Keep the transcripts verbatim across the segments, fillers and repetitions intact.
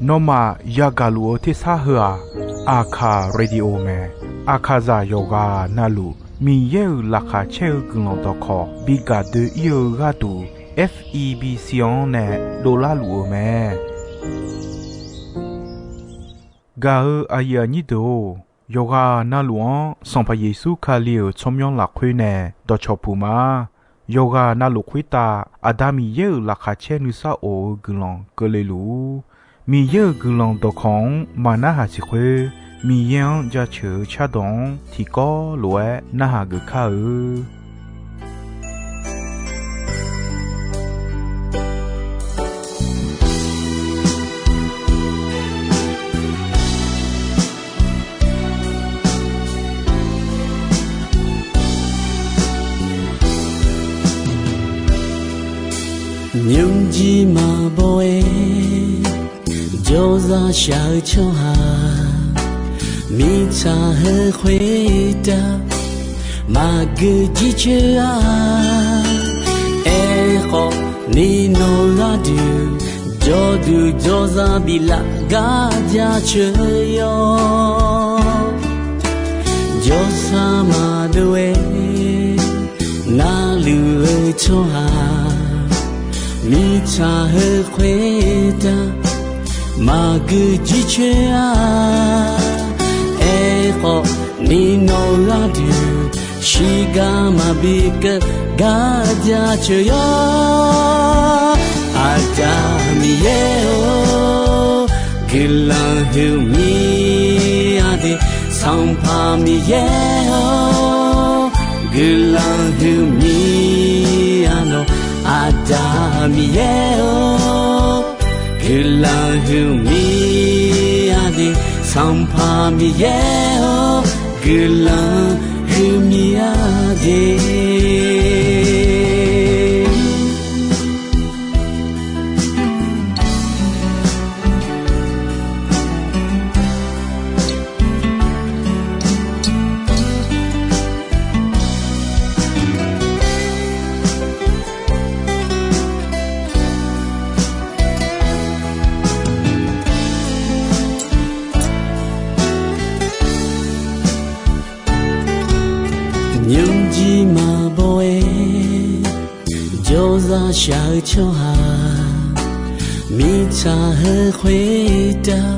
Nawmaf yagaq luf-eu tersar heu-aq, Aqkaq radio mae. Aqkaqzaq yawqghaq navluf Miqyaer-euq laqkhaq caer-eu guiqlanq dawqkawq bi gaq doe-ir-eu gharduq, F E B C-anr nae dovlar luf-eu mae. Gaq-eu aqyuif aqnyir deuq-or, yawqghaq navluf-anr Sanqpaq Yeqsur Kali-euq tsawrmyanr lafkhoer nae dawqcawq puq ma. Yawqghaq navluf khoertav Aqda Miqyaer-euq laqkhaq caer nuisar of-eu guiqlanq keuvle luf-ur. Miqyaer-euq guiqlanq dawqkawq-anr maqnarhaq siq khoer, Miqyaer-anr jaceuq-eu cardawq-anr tiqkawv lof-aer narhaq geuf kar-eu. Nymrjir maqbaw-aer jawrzaq shaq-eu tsawrhaq, mirtsaq heu khoertav maqgeu jircoer-a. Aerkhawf, ni nawq gharduq jawrduq jawrzaq biflaf gar jaceuq yawr. Jawrsar maqdov-aer narluf-eu tsawrhaq, mirtsaq heu khoertav maqgeu jircoer-a. Aerkhawf, ni nawq gharduq shiqgar maqbi keuv gar jaceuq yawr. Aqda Miqyaer-or, guiqlanq huiqmya de. Sanqpaq Miqyaer-or, guiqlanq huiqmya nawq. Aqda Miqyaer-or, guiqlanq huiqmya de. Sanqpaq Miqyaer-or, guiqlanq huiqmya de. Nymrjir maqbaw-aer jawrzaq shaq-eu tsawrhaq, mirtsaq heu khoertav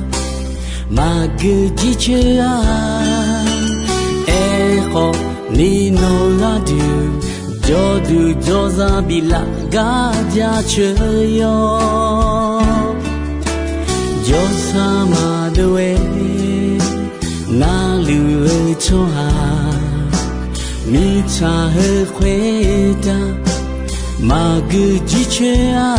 maqgeu jircoer-a. Aerkhawf, ni nawq gharduq jawrduq jawrzaq biflaf gar jaceuq yawr. Jawrsar maqdov-aer narluf-eu tsawrhaq, mirtsaq heu khoertav maqgeu jircoer-a.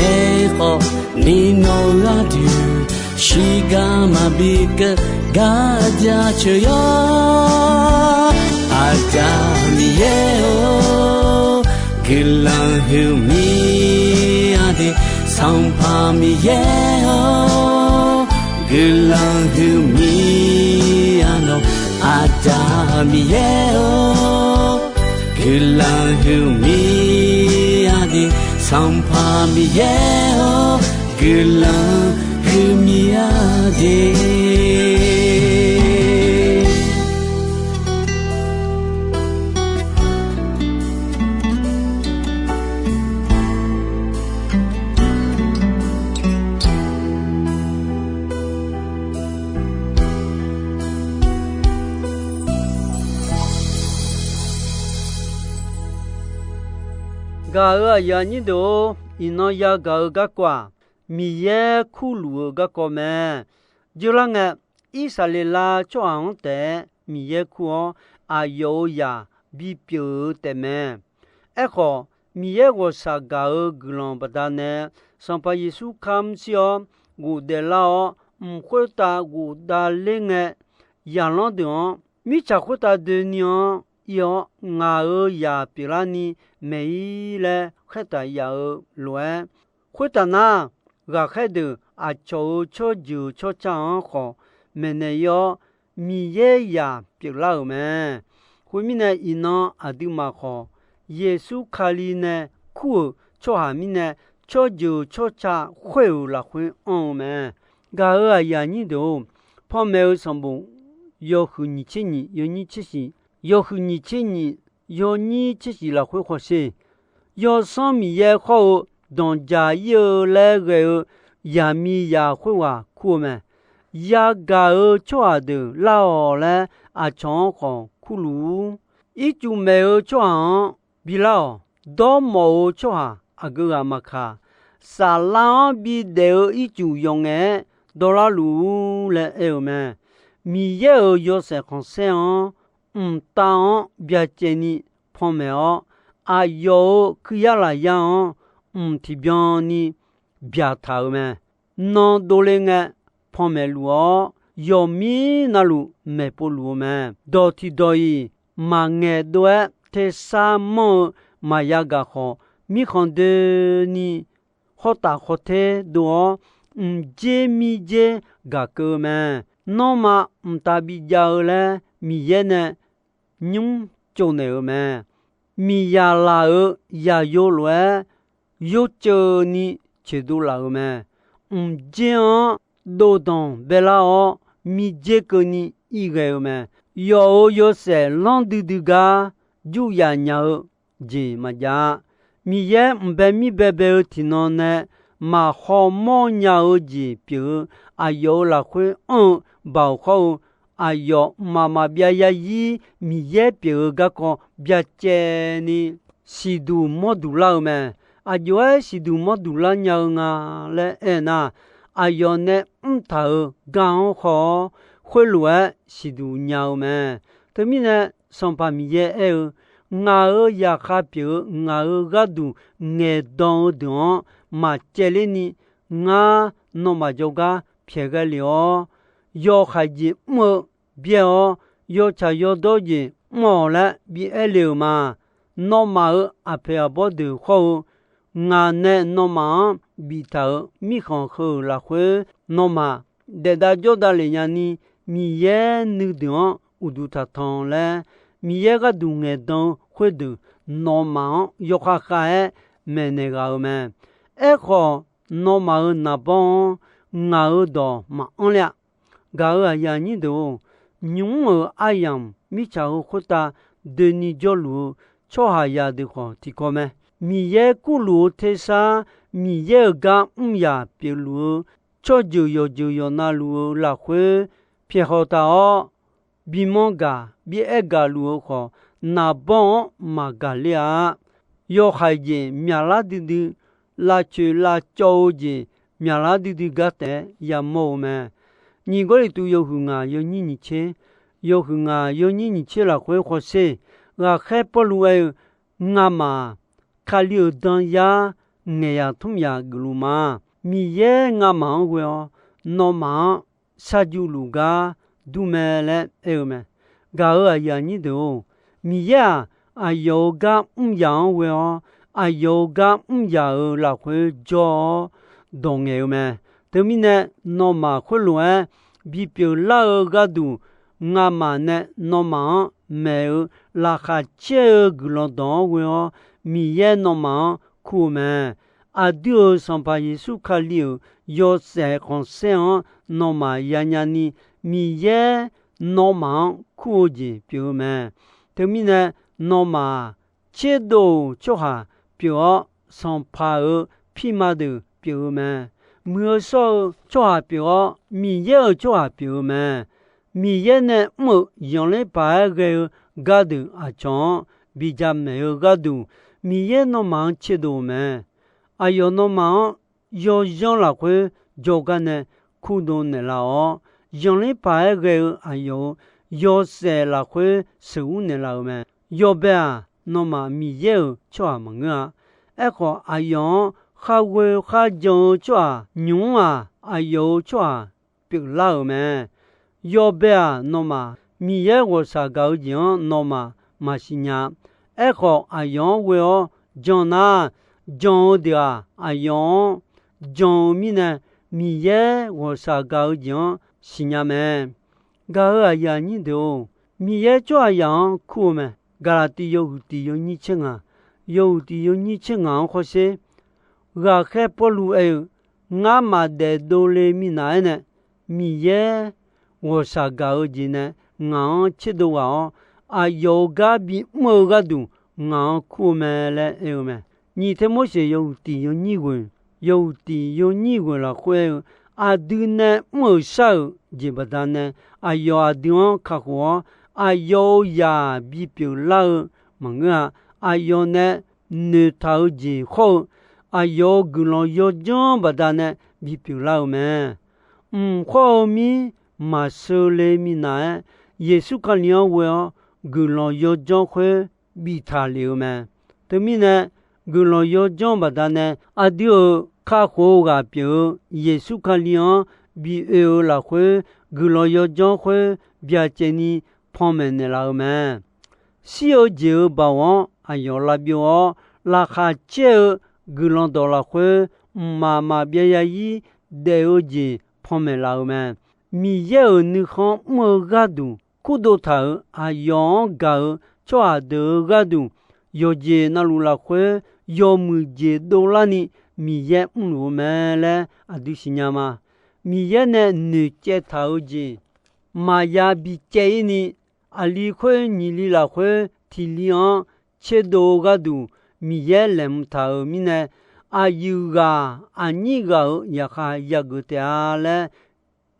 Aerkhawf, ni nawq gharduq shiqgar maqbi keuv gar jaceuq yawr. Aqda Miqyaer-or, guiqlanq huiqmya de. Sanqpaq Miqyaer-or, guiqlanq huiqmya nawq. Aqda Miqyaer-or, guiqlanq huiqmya de. Sanqpaq Miqyaer-or, guiqlanq huiqmya de. Gaq-euq aqyuif aqnyir deuq-or, iqnan yagaq-eu garkawv-aq, Miqyaer kurluf-eu garkawv mae. Dzeurlar ngae, Irsaqleqlav tsawrhaq-anr taef-aer Miqyaer kur-awr, aqyawf-euq zaq bipyeuf-eu taefmae. Aerkhawf, Miqyaer ghawqshaq gaq-eu guiqlanq baqdanae, Sanqpaq Yeqsur kamr shir-awr ghofdaef lar-awr, mq khoertav ghofdav ler ngae, zaqlanr deuq-anr, mirtsaq khoertav doeni-anr ir-awr, ngaq-euq zaq pyeuflarni maeq-ir laer khaertaq yaf-eu lof-aer, khoertaf nar, ghaqkhaer deuq aqcawq-euq tsawrjeuq tsawrca-anr khawf maeqnaeq ir-awr, Miqyaer zaq pyeuflar-euq mae. Khoermirnae, iqnan aqduimaf khawf, Yeqsur Kali nae kur-euq tsawrhaq mirnae tsawrjeuq tsawrca khoer-euq lafkhoer anr-eu mae. Gaq-euq aqyuif aqnyir deuq-or, panmaeq-eu sanqbof yawhuiq nyiq tser nyiq yawnyir tser shiq, yawhuiq nyiq tser nyiq yawnyir tser shiq lafkhoer khawsher, Yawsanr Miqyaer khawr-eu danqjaq ir-eu laer ghae-eu yaqmiqzaq khoerghaq kur-eu mae. Yagaq-euq tsawrhaq deuq lar-awq laer aqcawq-anr khawf kurluf-ur. Ircuf maeq-eu tsawrhaq-anr bilar-awq. Dawrmawf-eu tsawrhaq aqgeu ghaq maqkaq, saflar-anr bidaef-eu ircuf yawf ngaef-aer dawrlar luf-ur laer aer-eu mae. Miqyaer-euq yawshaef khanqsaer-anr mqtav-anr byacaevni panmaeq-awr, aqyawf-euq kuiryar lafyar-anr mq tiqbyan ni byaqtaq-euq mae. Nan dovle ngae panmaeq luf-awr, yawqmir navluf maeqpov luf-eu mae. Dawq tiqdawq-iq maqngaeq dov-aer tersar manr-eu maqya gaq khawf, mirkhanq doeni khawr taf khawr ter dov-awr, mqdzer mirdzer gaq keuv-eu mae. Nanrma mqtav bijav-eu laer Miqyaer nae nymr tsovnaeq-euq mae. Miqzaq laf-euq zaqyo lof-aer yorceuv ni coeqdov laf-euq mae. Mqdzer-anr dovdanq baelar-awr, mirdzer keuvni irghae-eu mae. Yawf-euq yawshaef lanr duidui gar juryaf nya-eu jeq maqjav-a. Miqyaer mqbae mir baebae-eu tiqnan nae maqhaw mawrnya-eu jeq pyeuf-eu, aqyawf-euq lafkhoer anr-eu baoq khawr-eu, aqyawf mqmaq maqbyav yarzir Miqyaer pyeuf-eu garkawv byacaevni siqduq mawrduq lar-eu mae. Aqjox-aer siqduq mawrduq lar nya-eu nga laer aernar, aqyawf nae mrtaq-euq gar-anr haw-awr, khoerlof-aer siqduq nya-eu mae. Teumirnae, Sanqpaq Miqyaer aer-eu, Ngaq-euq zaqkhav pyeuf-eu ngaq-euq gharduq ngaeqdan-eu deuq-anr maqcaevler ni, ngar nawmaf jawrgar pyaeq ghae lef-awr, yawhaiq jeq mr-eu byaer-awr, yawtsaq yawdawr jeq mr-awq laer bi aer le-euq ma. Nawmaf-euq aqpoeq aqbawr deuq khawr-eu, ngaq nae nawmaf-anr biftaq-euq mirkhanq heu-euq lafkhoer, nawmaf daef dav jawr dav lef nyani, Miqyaer nuideuq-anr uqduq taqtanq laer, Miqyaer gharduq ngaeqdan-eu khoerdeuq nawmaf-anr yawkhav khav-aer maeqnaeq ghaq-eu mae. Aerkhawf, nawmaf-euq naqbawr-anr ngaq-euq dawq maqanr ler-a. Gaq-euq aqyuif aqnyir deuq-or, nymq-mr-euq aryamq mirtsaq heu khoertav doeni jawrluf-eu tsawrhaqzaq deuq khawf tiqkawv mae. Miqyaer kurluf-eu tersar, Miqyaer-euq gar mr yaq pyeufluf-eu, tsawrjeuq yawqjeuq yawqnavluf-eu lafkhoer pyaeqhaw taq-awr, bimanr gaq bi aer gaq luf-eu khawf, naqbawr-anr maqgaq ler-a. Yawhaiq jeq myaqlar duidui, lavcoeq lavcawv-eu jeq myaqlar duidui gar taef-aer yamawr-eu mae. Nyiq Gawrliqtu yawhuiq ngaq yawnyir nyiq tser, yawhuiq ngaq yawnyir nyiq tser lafkhoer khawsher, ghaqkhaer Pawrluv aer-eu, Ngamaf-aq, Kali-euq danyar ngaeq yaq tmr yaq geufluf ma. Miqyaer ngamaf-anr ghoe-awr, nawmaf-anr shar juf luf gar dur mae laer aer-eu mae. Gaq-euq aqyuif aqnyir deuq-or, Miqyaer-aq, aqyawf-euq gar mr yaq-anr ghoe-awr, aqyawf-euq gar mr yaq-euq lafkhoer jawr-awr dawq ngaeq-eu mae. Teumirnae, nawmaf khoerlof-aer bipyeuf lar-eu gharduq, ngamaf nae nawmaf-anr maeq-eu laqkhaq caer-eu guiqlanq dawq-anr ghoe-awr, Miqyaer nawmaf-anr kur-eu mae. Aqdui-euq Sanqpaq Yeqsur Kali-euq yawshaef khanqsaer-anr nawmaf yanya ni, Miqyaer nawmaf-anr kur-eu jeq pyeuf-eu mae. Teumirnae, nawmaf-aq, tserdov-euq tsawrhaq pyeuf-awr, sanqpaq-euq pirma deuq pyeuf-eu mae. Muiq-eu shawr-eu tsawrhaq pyeuf-awr, Miqyaer-euq tsawrhaq pyeuf-eu mae. Miqyaer nae mr-euq zanqler paq-aer ghae-eu gardeuq aqcawq-anr bi jamaeq-eu gharduq, Miqyaer nawmaf-anr tserdov-euq mae. Aqyawf nawmaf-anr yawzanr lafkhoer jawrgar nae kurdov naeqlaf-awr, zanqler paq-aer ghae-eu aqyawf-euq yawshaef lafkhoer sheuqur naeqlaf-euq mae. Yawbae-aq, nawmaf Miqyaer-euq tsawrhaq maqngeur-a. Aerkhawf, aqyawf-anr kharghoe kharjan-eu tsawrhaq nymq-mr-aq, aqyawf-euq tsawrhaq pyeuflar-euq mae. Yawbae-aq, nawmaf Miqyaer ghawqshaq gaq-eu jeq-anr nawmaf maqsiq nya. Aerkhawf, aqyawf-anr ghoe-awr jan nar, jan-eu deuq-aq, aqyawf-anr jan-eu mirnae, Miqyaer ghawqshaq gaq-eu jeq-anr siqnya mae. Gaq-euq aqyuif aqnyir deuq-or, Miqyaer tsawrhaqzaq-anr kur-eu mae. Gaqlaqtiv yawhuiq tiq yawnyir tser ngaq, yawhuiq tiq yawnyir tser ngaq-anr khawrsher, Ghaqkhaer Pawrluv aer-eu, Ngar maqdaef dovle minav-aer nae, Miqyaer ghawqshaq gaq-eu jeq nae ngaq-anr tserdov ghaq-awr, aqyawf-euq gar bimr-eu gharduq ngaq-anr kur-eu mae laer aer-eu mae. Nyiq Tirmorseq yawhuiq tiq yawnyir ghoeq, yawhuiq tiq yawnyir ghoeq lafkhoer aer-eu, aqdui nae mr-euq shar-euq jeq baqdanae, aqyawf aqdui-anr kakhof-awr, aqyawf-euq zaq bipyeuf lar-eu maqngeur-a. Aqyawf nae noeqtaq-eu jeq khawr-eu, aqyawf-euq guiqlanq yawdzanr baqdanae bipyeuf lar-eu mae. Mq khawr-eu mir maqsheu le minav-aer, Yeqsur Kali-anr ghoe-awr guiqlanq yawdzanr khoer biftaq lef-eu mae. Teumirnae, guiqlanq yawdzanr baqdanae aqdui-euq kakhof-eu ghaq pyeuf-eu Yeqsur Kali-anr bi oe-eu lafkhoer, guiqlanq yawdzanr khoer byacaevni panmaeq naeqlaf-eu mae. Shir-eu jeq-euq baoq-anr aqyawf lavbyov-awr, laqkhaq caer-eu guiqlanq dawq lafkhoer, mqmaq maqbyav zarzir daef-eu jeq panmaeq laf-eu mae. Miqyaer-euq nuikhanr mr-eu gharduq kurdov taq-euq aqyawf-anr gaq-eu tsawrhaq deuq-euq gharduq, yawqjeq navluf lafkhoer yawmuiq jeq dovlarni Miqyaer mrluf-eu mae laer aqdui siqnya ma. Miqyaer nae noeqcaev taq-eu jeq maqya bicaev-ir ni, aqli khoer nyiq li lafkhoer tiq li-anr tserdov-eu gharduq Miqyaer laeqhmq taq-euq mirnae, aqyuif ghaq aqnyir ghaq-euq zaqkhav yageuf taef-a laer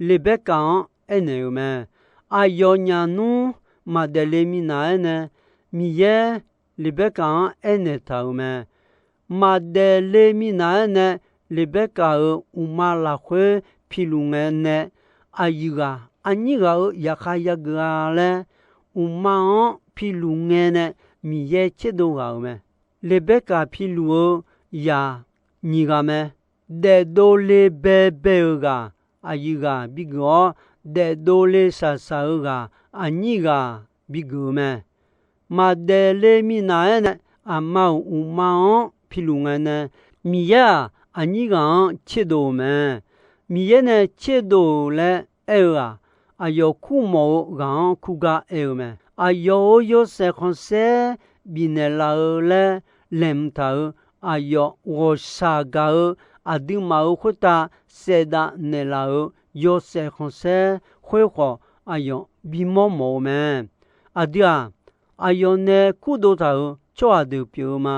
Leqbaerkaf-anr aernaeq-euq mae. Aqyawf nyaf nmr maqdaef le minav-aer nae, Miqyaer Leqbaerkaf-anr aernaeq taq-euq mae. Maqdaef le minav-aer nae Leqbaerkaf-euq uqma lafkhoer piluf ngae nae, aqyuif ghaq aqnyir ghaq-euq zaqkhav yageuf-a laer, uqma-anr piluf ngae nae Miqyaer tserdov ghaq-euq mae. Leqbaerkaf piluf-eu zaq nyiq ghaq mae. Daefdov le baebae-euq ghaq aqyuif ghaq bigeuf-awr, daefdov le shaqshaq-eu ghaq aqnyir ghaq bigeuf-eu mae. Maqdaef le minav-aer nae aqma-euq uqma-anr piluf ngae nae, Miqyaer-aq aqnyir ghaq-anr tserdov-euq mae. Miqyaer nae tserdov-euq laer aer-eu-aq, aqyawf kurmawf-eu ghaq-anr kurgar aer-eu mae. Aqyawf-euq yawshaef khanqsaer bifnaeq laf-eu laer laeqhmq taq-euq, aqyawf ghawqshaq gaq-eu aqduimaf-euq khoertav saevdav naeqlaf-euq yawshaef khanqsaer khoerkhawf, aqyawf bimawr mawf-eu mae. Aqdui-aq, aqyawf nae kurdov taq-euq tsawrhaq deuq pyeuf-eu ma.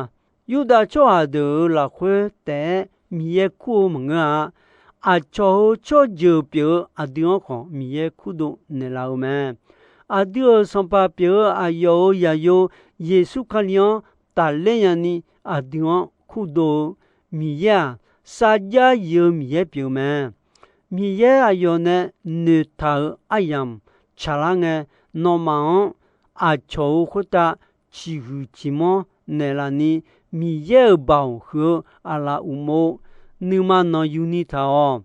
Yurdav tsawrhaq deuq-euq lafkhoer taef-aer Miqyaer kur-eu maqngeur-a. Aqcawq-euq tsawrjeuq pyeuf-eu aqdui-anr khawf Miqyaer kurdov naeqlaf-eu mae. Aqdui-euq Sanqpaq pyeuf-eu aqyawf-euq zaqyo Yeqsur Kali-anr tafler nyani aqdui-anr kurdov-eu Miqyaer-aq, sarjax yif-eu Miqyaer pyeuf-eu mae. Miqyaer aqyawf nae noeqtaq-euq aryamq tsaqlar ngae, nawmaf-anr aqcawq-euq khoertav ciqhuiq ciqmanr naeqlaf ni, Miqyaer-euq baoq huiq-eu aqlaf uqmov nuima nanqyuni taq-awq.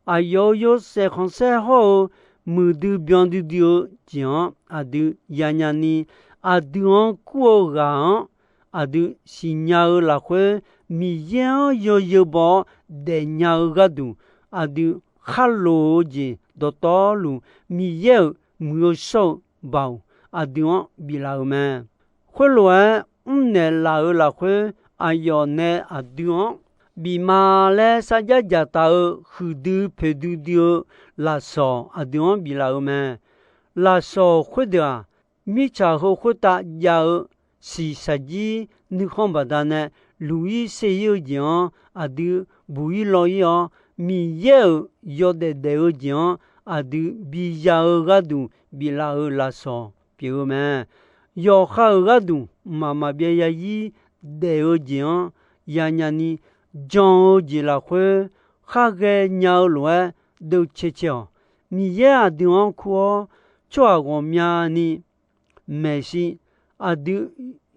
Aqyawf-euq yawshaef khanqsaer hawr-eu muiqdui byan duidui-eu jeq-anr aqdui yanya ni, aqdui-anr kur-eu ghaq-anr aqdui siqnya-eu lafkhoer, Miqyaer-anr yawzeu baw-awr daefnya-eu gharduq, aqdui khar loq-eu jeq dawqtawvluf, Miqyaer-euq muiq-eu shawr-eu baoq aqdui-anr biflaf-euq mae. Khoerlof-aer mrnaeq laf-euq lafkhoer, aqyawf nae aqdui-anr bif ma laer sarjax dzaqtaf-eu huiqdui poeqdui dui-eu lafsawq aqdui-anr biflaf-euq mae. Lafsawq khoerdeuq-aq, mirtsaq heu khoertav jav-eu shiqshaq jir nuikhanr baqdanae luq-ir ser-ir-eu jeq-anr aqdui buq-ir law-ir-awr, Miqyaer-euq yawdaef daef-eu jeq-anr aqdui biya-eu gharduq biflaf-euq lafsawq pyeuf-eu mae. Yawqha-euq gharduq mqmaq maqbyav zarzir daef-eu jeq-anr yanya ni, jan-eu jeq lafkhoer khar ghaenya-eu lof-aer deuvcae cae-awq. Miqyaer aqdui-anr kur-awr, tsawrhaq ghawqmyani maeqshi, aqdui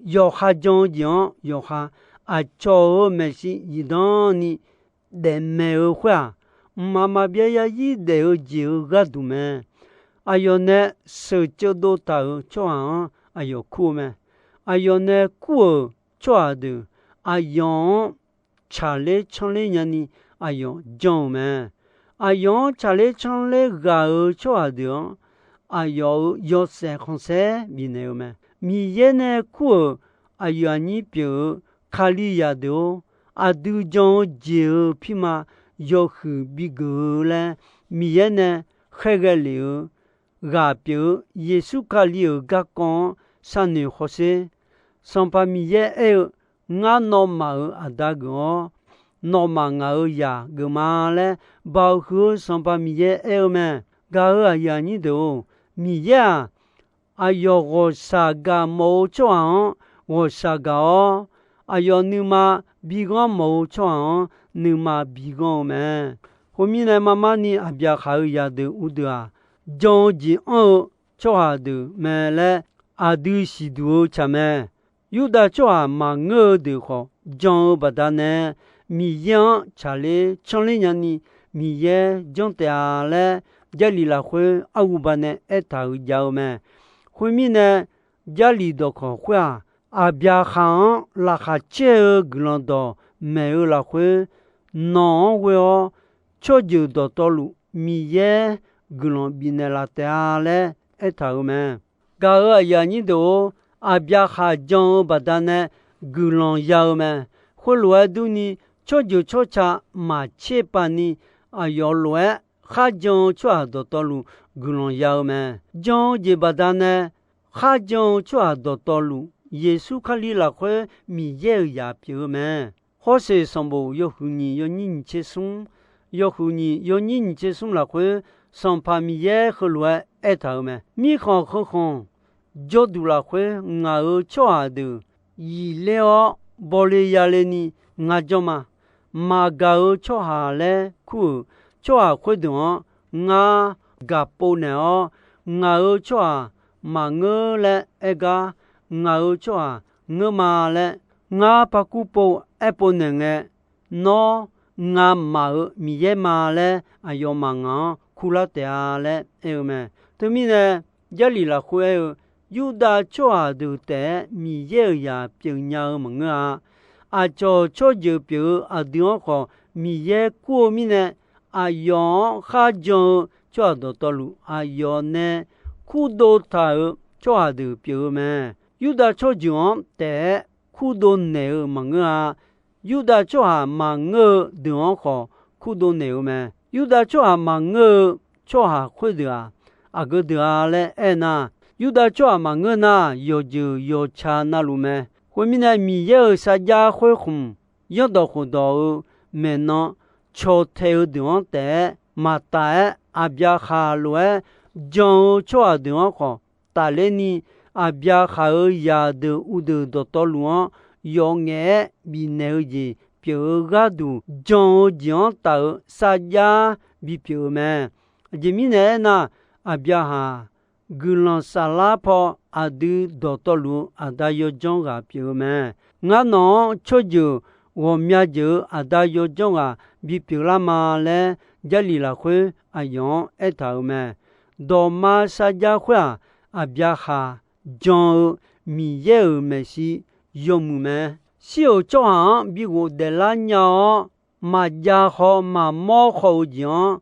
yawqha jan-eu jeq-anr yawqha, aqcawq-euq maeqshi zifdan ni daefmaeq-eu khoer-aq, mqmaq maqbyav zarzir daef-eu jeq-euq gharduq mae. Aqyawf nae sheuqceuv dov taq-euq tsawrhaq-anr aqyawf kur-eu mae. Aqyawf nae kur-euq tsawrhaq deuq, aqyawf-anr tsaqler tsanrler nyani aqyawf janr-euq mae. Aqyawf-anr tsaqler tsanrler ghaq-euq tsawrhaq deuq-anr, aqyawf-euq yawshaef khanqsaer bifnaeq-eu mae. Miqyaer nae kur-euq aqyuif aqnyir pyeuf-eu Kalizaq deuq-or, aqdui jan-eu jeq-euq pirma yawhuiq bigeuf-eu laer, Miqyaer nae khaerghae lef-eu ghaq pyeuf-eu Yeqsur Kali-euq garkawv-anr sharnoeq hawsher. Sanqpaq Miqyaer aer-eu, Ngar nawmaf-euq Aqda geuf-awr, nawmaf ngaq-euq zaq geuf ma laer Baoq huiq-eu Sanqpaq Miqyaer aer-eu mae. Gaq-euq aqyuif aqnyir deuq-or, Miqyaer-aq, aqyawf ghawqshaq gaq mawf-eu tsawrhaq-anr ghawqshaq gaq-awr, aqyawf nuima bighanr mawf-eu tsawrhaq-anr nuima bighanr-eu mae. Khoermirnae, marmarni Aqbyaqhaq-euq zaqdeuq uvdeuq-aq, jan-eu jeq anr-eu tsawrhaq deuq mae laer aqdui siqduq-eu tsaq mae. Yurdav tsawrhaq maqngeur-eu deuq khawf, jan-eu baqdanae Miqyaer-anr tsaqler canrler nyani Miqyaer janr taef-a laer, Jarlif lafkhoer arghuba nae aertaq-euq jav-eu mae. Khoermirnae, Jarlif dawqkawq khoer-aq, Aqbyaqhaq-anr laqkhaq caer-eu guiqlanq dawq maeq-eu lafkhoer, nawq-anr ghoe-awr tsawrjeuq dawqtawvluf Miqyaer guiqlanq bifnaeq laf taef-a laer aertaq-euq mae. Gaq-euq aqyuif aqnyir deuq-or, Aqbyaqhaq jan-eu baqdanae guiqlanq ya-eu mae. Khoerlof-aer durni, tsawrjeuq tsawrca maqtser pavni aqyawf lof-aer kharjan-eu tsawrhaq dawqtawvluf guiqlanq ya-eu mae. Jan-eu jeq baqdanae kharjan-eu tsawrhaq dawqtawvluf, Yeqsur Kali lafkhoer Miqyaer-euq zaq pyeuf-eu mae. Hawrseq sanqbof yawhuiq nyiq yawnyir nyiq tser smr, yawhuiq nyiq yawnyir nyiq tser smr lafkhoer, Sanqpaq Miqyaer heulof-aer aertaq-euq mae. Mirkhanq heu khanq jawrduq lafkhoer ngaq-euq tsawrhaq deuq yifler-awr bawle yale ni ngar janr ma. Maqgaq-euq tsawrhaq laer kur-euq tsawrhaq khoerdeuq-anr ngar gaq pov naeq-awr, ngaq-euq tsawrhaq maqngeur laer aer gar, ngaq-euq tsawrhaq ngeur ma laer ngar par kur pov aer pov naeq ngae, nawr ngamaf-euq Miqyaer ma laer aqyawfmaf ngaq-anr kurlar taef-a laer aer-eu mae. Teumirnae, Jarlif lafkhoer aer-eu, Yurdav tsawrhaq deuq taef-aer Miqyaer-euq zaq pyeuf nya-eu maqngeur-a. Aqcawq tsawrjeuq pyeuf-eu aqdui-anr khawf Miqyaer kur-eu mirnae, aqyawf-anr kharjan-eu tsawrhaq dawqtawvluf, aqyawf nae kurdov taq-euq tsawrhaq deuq pyeuf-eu mae. Yurdav tsawrjeuq-anr taef-aer kurdov naeq-eu maqngeur-a. Yurdav tsawrhaq maqngeur-eu deuq-anr khawf kurdov naeq-eu mae. Yurdav tsawrhaq maqngeur-eu tsawrhaq khoerdeuq-aq, aqgeu deuq-a laer aernar, Yurdav tsawrhaq maqngeur nar, yawqjeuq yawqca navluf mae. Khoermirnae, Miqyaer-euq sarjax khoerkhmq, yanrdawq khofdawq-eu maeqnan caw tae-eu deuq-anr taef-aer maqtaf-aer, Aqbyaqhaq lof-aer jan-eu tsawrhaq deuq-anr khawf tafler ni, Aqbyaqhaq-euq zaqdeuq uvdeuq dawqtawvluf-anr yawf ngaef-aer bifnaeq-eu jeq pyeuf-eu gharduq, jan-eu jeq-anr taf-eu sarjax bipyeuf-eu mae. Aqjeq mirnae aernar, Aqbyaqhaq guiqlanq saflar paw aqdui dawqtawvluf-eu aqda yawdzanr ghaq pyeuf-eu mae. Ngar nawq-anr tsawrjeuq ghawqmya jeuq-eu aqda yawdzanr ghaq bipyeuf lar ma laer, Jarlif lafkhoer aqyawf-anr aertaq-euq mae. Dawqma sarjax khoer-aq, Aqbyaqhaq jan-eu Miqyaer-euq maeqshi yawmuiq mae. Shir-euq tsawrhaq-anr bi ghofdaef lar nya-awr, maqjav khaw maqmawr khaw-eu jeq-anr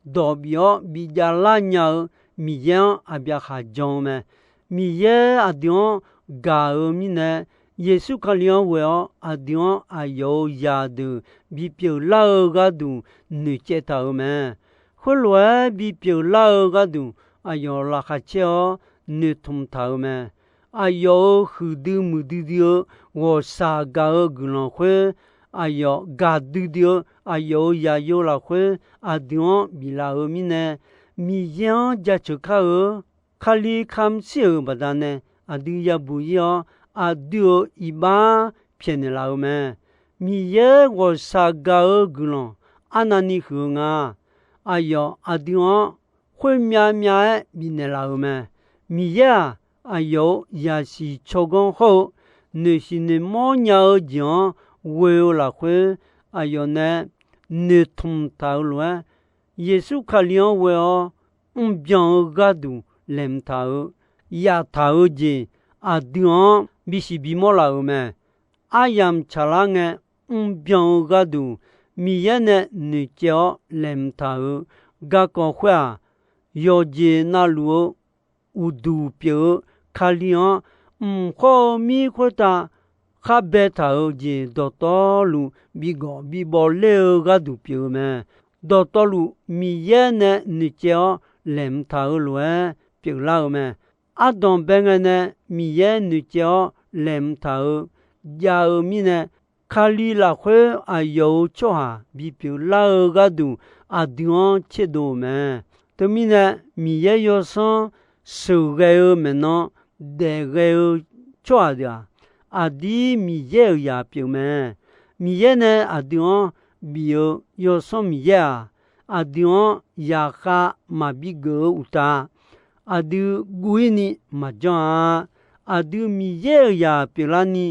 dawq bif-awr bi javlar nya-eu Miqyaer-anr Aqbyaqhaq jan-eu mae. Miqyaer aqdui-anr gaq-eu mirnae, Yeqsur Kali-anr ghoe-awr aqdui-anr aqyawf-euq zaqdeuq bipyeuf lar-eu gharduq noeqcaev taq-euq mae. Khoerlof-aer bipyeuf lar-eu gharduq aqyawf laqkhaq caer-awr noeqtmq taq-euq mae. Aqyawf-euq huiqdui muiqdui dui-eu ghawqshaq gaq-eu guiqlanq khoer, aqyawf gaqdui dui-eu aqyawf-euq zaqyo lafkhoer aqdui-anr biflaf-euq mirnae, Miqyaer-anr jaceuq kar-eu Kali kamq shir-euq baqdanae, aqdui yabuq ir-awr, aqdui-euq iqbax pyaeqnaeq laf-eu mae. Miqyaer ghawqshaq gaq-eu guiqlanq arnavni huiq-eu nga. Aqyawf aqdui-anr khoermyav myav-aer bifnaeq laf-euq mae. Miqyaer-aq, aqyawf-euq zaqsiq tsawrganr hawr-eu noeqsiq noeqmawr nya-eu jeq-anr ghoe-eu lafkhoer, aqyawf nae noeqtmq taq-euq lof-aer, Yeqsur Kali-anr ghoe-awr mrbyan-eu gharduq laeqhmq taq-euq, yaftaq-eu jeq aqdui-anr bisiq bimawr laf-euq mae. Aryamq tsaqlar ngae mrbyan-eu gharduq Miqyaer nae noeqcaev-awr laeqhmq taq-euq garkawv khoer-aq, yawqjeq navluf-eu uqduq pyeuf-eu Kali-anr mq khawr-eu mir khoertav khar baetaq-euq jeq dawqtawvluf bigawq bibawv ler-eu gharduq pyeuf-eu mae. Dawqtawvluf Miqyaer nae noeqcaev-awr laeqhmq taq-euq lof-aer pyeuflar-eu mae. Ardanq bae ngae nae Miqyaer noeqcaev-awr laeqhmq taq-eu jav-eu mirnae, Kali lafkhoer aqyawf-euq tsawrhaq bipyeuf lar-eu gharduq aqdui-anr tserdov-eu mae. Teumirnae, Miqyaer yawsanr sheuqghae-eu maeqnan daefghae-eu tsawrhaq deuq-aq, aqdir Miqyaer-euq zaq pyeuf mae. Miqyaer nae aqdui-anr bif-eu Yawsanr Miqyaer-aq, aqdui-anr zaqkhav maqbi geuf-eu uqtaf, aqdui guv-ir ni maqjanr-a. Aqdui Miqyaer-euq zaq pyeuflarni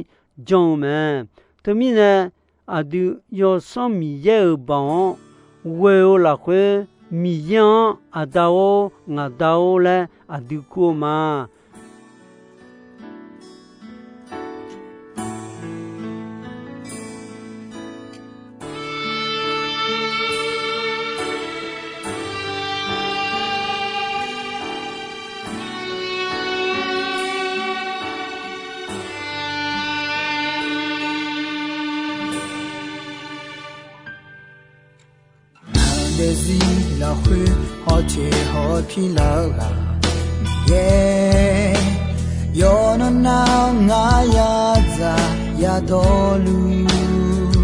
jan-eu mae. Teumirnae, aqdui Yawsanr Miqyaer-euq baoq-anr ghoe-eu lafkhoer, Miqyaer-anr Aqda-or, ngaqda-or laer aqdui kur-eu ma. Ngaq daefzir lafkhoer hawteq hawpir lar-eu ghaq Miqyaer, yawqnan nar-awr ngar yadzaq yadawrluf,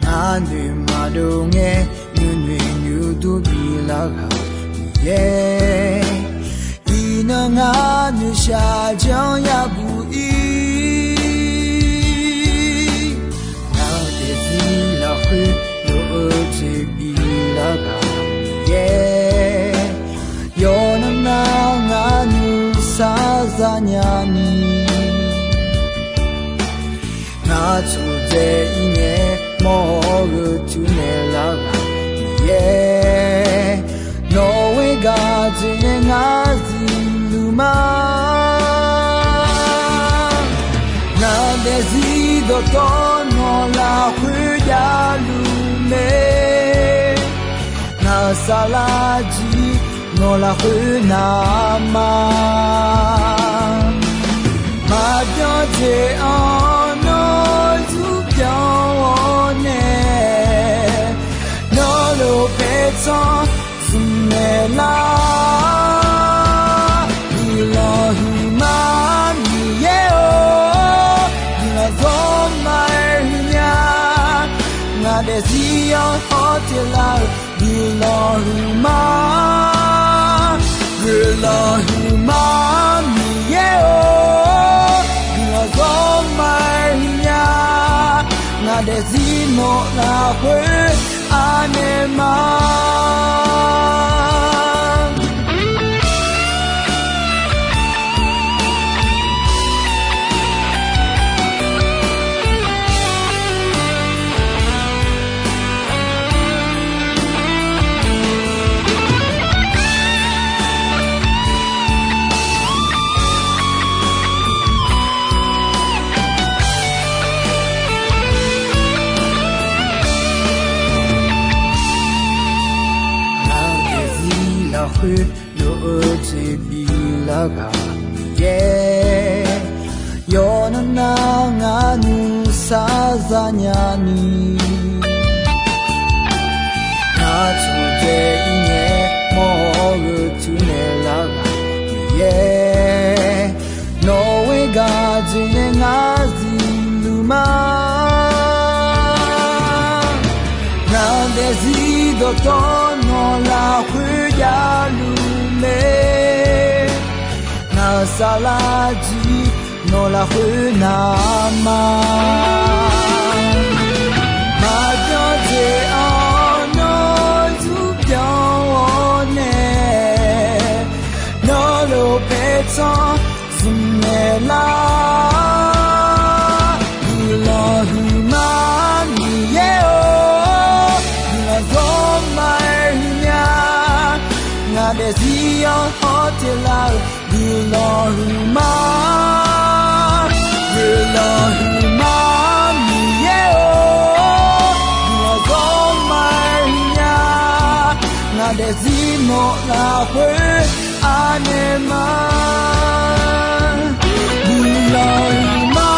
ngar noeq maqdov ngae nuinoeq nuidur bilar ghaq Miqyaer, iqnan ngar noeqshaq janr yabuq ir. Ngaq daefzir lafkhoer lof-eu jeq bilar ghaq Miqyaer, yawqnan nar ngar nuisar zanya ni, ngar tsawqdzae ir ngae mawr-eu teunaeq lar ghaq Miqyaer, nawq-eu gaq jeq nae ngar zifluf ma. Ngaq daefzir dawqtawvluf nawq lafkhoer javluf mae. Ngaq saflar jir nawq lafkhoer navma, maqbyan jeq-anr nawr zurbyan-awr nae, nawr lof paertsanr zmq naeq lar. Guiqlanq huiqma Miqyaer-or, guiqlanq zawr ma-aer huiqnya. Ngaq daefzir-anr hawteq lar-euq guiqlanq huiqma, guiqlanq huiqma Miqyaer-or, guiqlanq zawr ma-aer huiqnya. Ngaq daefzir nawq lafkhoer anaeq ma. Ngaq daefzir lafkhoer lof-eu jeq bilar ghaq Miqyaer, yawqnan nar ngar nuisar zanya ni, ngar tsawqdzae ir ngae mawr-eu teunaeq lar ghaq Miqyaer, nawq-eu gaq jeq nae ngar zifluf ma. Ngaq daefzir dawqtawvluf nawq lafkhoer javluf mae. Ngaq saflar jir nawq lafkhoer navma, maqbyan jeq-anr nawr zurbyan-awr nae, nawr lof paertsanr zmq naeq lar. Guiqlanq huiqma Miqyaer-or, guiqlanq zawr ma-aer huiqnya. Ngaq daefzir-anr hawteq lar-euq guiqlanq huiqma, guiqlanq huiqma Miqyaer-or, guiqlanq zawr ma-aer huiqnya. Ngaq daefzir nawq lafkhoer anaeq ma. Guiqlanq huiqma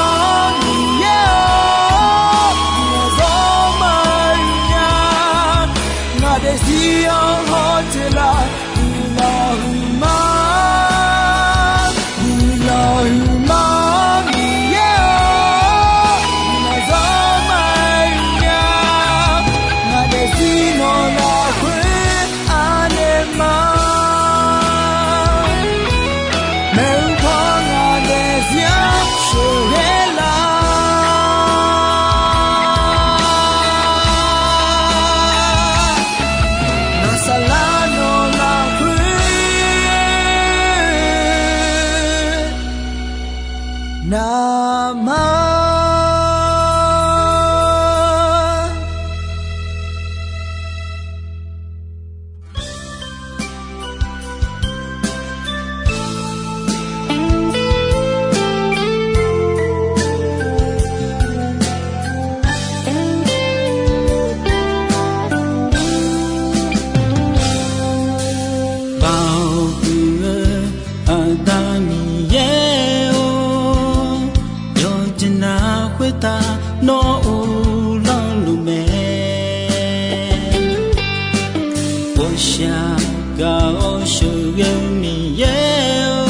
Bof shaq gaq-awr sheuqghae-eu Miqyaer-or,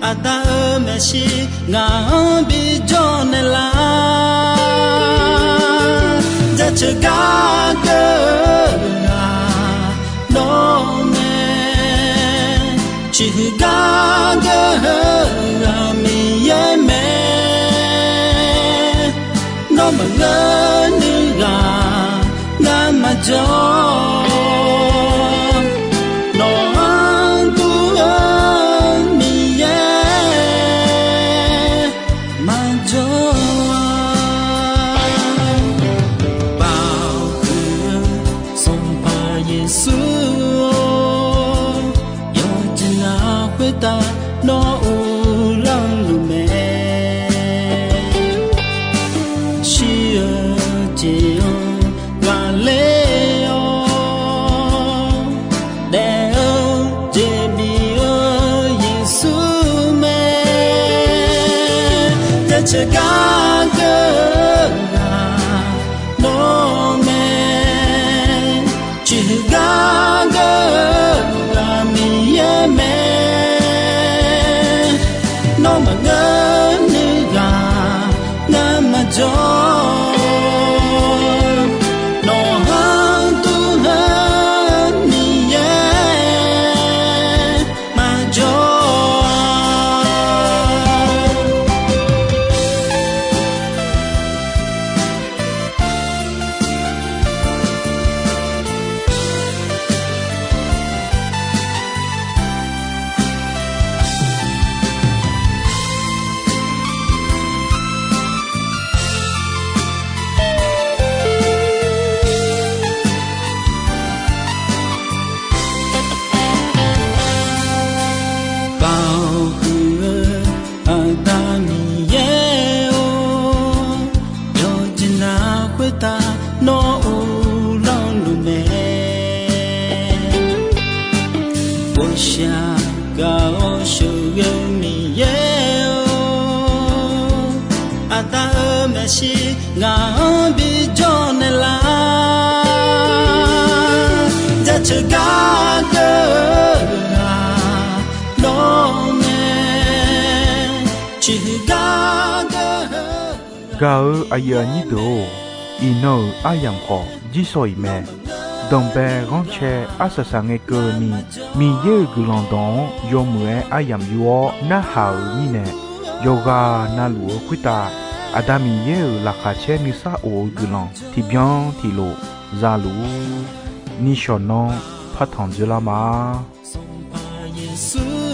Aqda-euq maeqshi ngaq-anr bi jawr naeqlar. Jaceuq gar geur-eu ghaq nawr mae, ciqhuiq gar geur-eu ghaq Miqyaer mae. Nawr maqngeur nuiv ghaq ngar maqjawr. Nawq-anr dur-eu Miqyaer maqjawr-a. Baoq huiq-eu Sanqpaq Yeqsur-or, yawqjeq navluf khoertav nawr uvlanr luf mae. Shir-eu jeq-anr ghaqler-awr, daef-eu jeq bif-eu Yeqsur mae. Jaceuq gar geur-eu ghaq nawr mae, ciqhuiq gar geur-eu ghaq Miqyaer mae. Nawr maqngeur nuiv ghaq ngar maqjawr. Nawq-anr dur-eu Miqyaer maqjawr-a. Baoq huiq-eu Aqda Miqyaer-or, yawqjeq navluf khoertav nawr uvlanr luf mae. Bof shaq gaq-awr sheuqghae-eu Miqyaer-or, Aqda-euq maeqshi ngaq-anr bi jawr naeqlar. Jaceuq gar geur-eu ghaq nawr mae, ciqhuiq gar geur-eu Gaq-eu aqyuif aqnyir deuq-or, iqnan-euq aryamq khawf jirsawq iq mae. Danqbae ghanrcae arsaq saq ngae keuvni, Miqyaer-euq guiqlanq dawq-anr yawmuiq-aer aryamq yur-awr narhaq-euq mirnae, yawqghaq navluf-eu khoertav Aqda Miqyaer-euq laqkhaq caer nuisar of-eu guiqlanq tiqbyan tiqlof za luf-ur. Nishawq nanr partanq dzoerlar ma. Sanqpaq Yeqsur